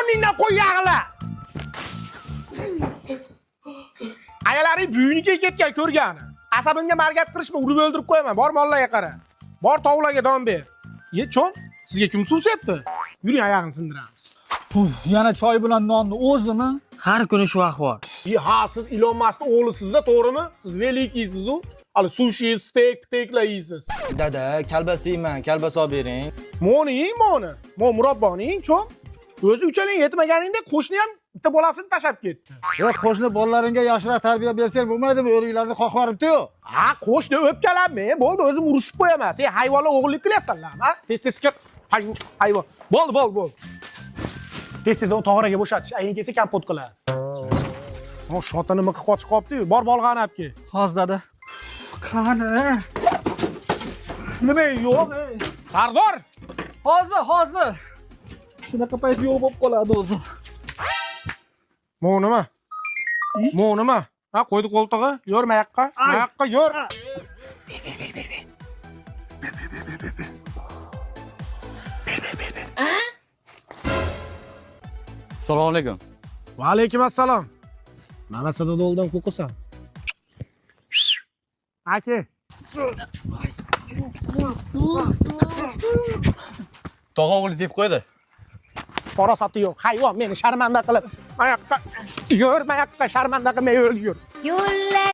O'rningdan qo'y yag'la. Ayalaring buyunikiga ketgan ko'rgani. Asabimga margat qilishma, urib o'ldirib qo'yaman. Bor mollarga qara. Bor tovuqlarga don ber. Ye, cho'ng, sizga kim suv sepdi? Yuring, oyog'ini sindiramiz. Puf, yana choy bilan nonni o'zimi? Har kuni shu ahvol. I ha, siz Ilon Maskning o'g'lisizda, to'g'rimi? Siz velikiysiz u. Hali sushi, steak, piteklar yeysiz. Dada, kalbasa yeyman, kalbasa olib bering. Moni yeng, moni. Mo murabboni yeng, cho'ng. O'zi uchalang yetmaganingda qo'shni ham bitta bolasini tashlab ketdi. Yo'q, qo'shni bolalaringga yaxshiroq tarbiya bersang bo'lmaydimi? O'riklarni qoqib. Ha, qo'shni o'pkalanma, bo'ldi, o'zim urushib qo'yaman. Sen hayvonlar o'g'irlik qilyapsanlarmi? Ha? Tez tez kir. Hayvon. Bo'ldi, bo'ldi, bo'ldi. Tez tez uni tog'oraga bo'shatish. Ayin kelsa kompot qiladi. O, shotini miqi qochib qolibdi-yu. Bor bolg'ani olib kel. Hozir dada. Qani? Nima yo'q? Sardor! Hozir, hozir. Shunaqa payt yo'q bo'lib qoladi o'zi. Mo nima? Mo nima? Ha, qo'ydi qo'ltig'i. Yo'r mayoqqa. Mayoqqa yo'r. Assalomu alaykum. Va alaykum assalom. Mana sadadoldan qo'rqasan. Aka. Tog'a o'g'li yeb qo'ydi. Farosati yo'q. Hayvon meni sharmanda qilib, mayoqqa yo'r, mayoqqa sharmanda qilmay yo'l yur. Yo'llar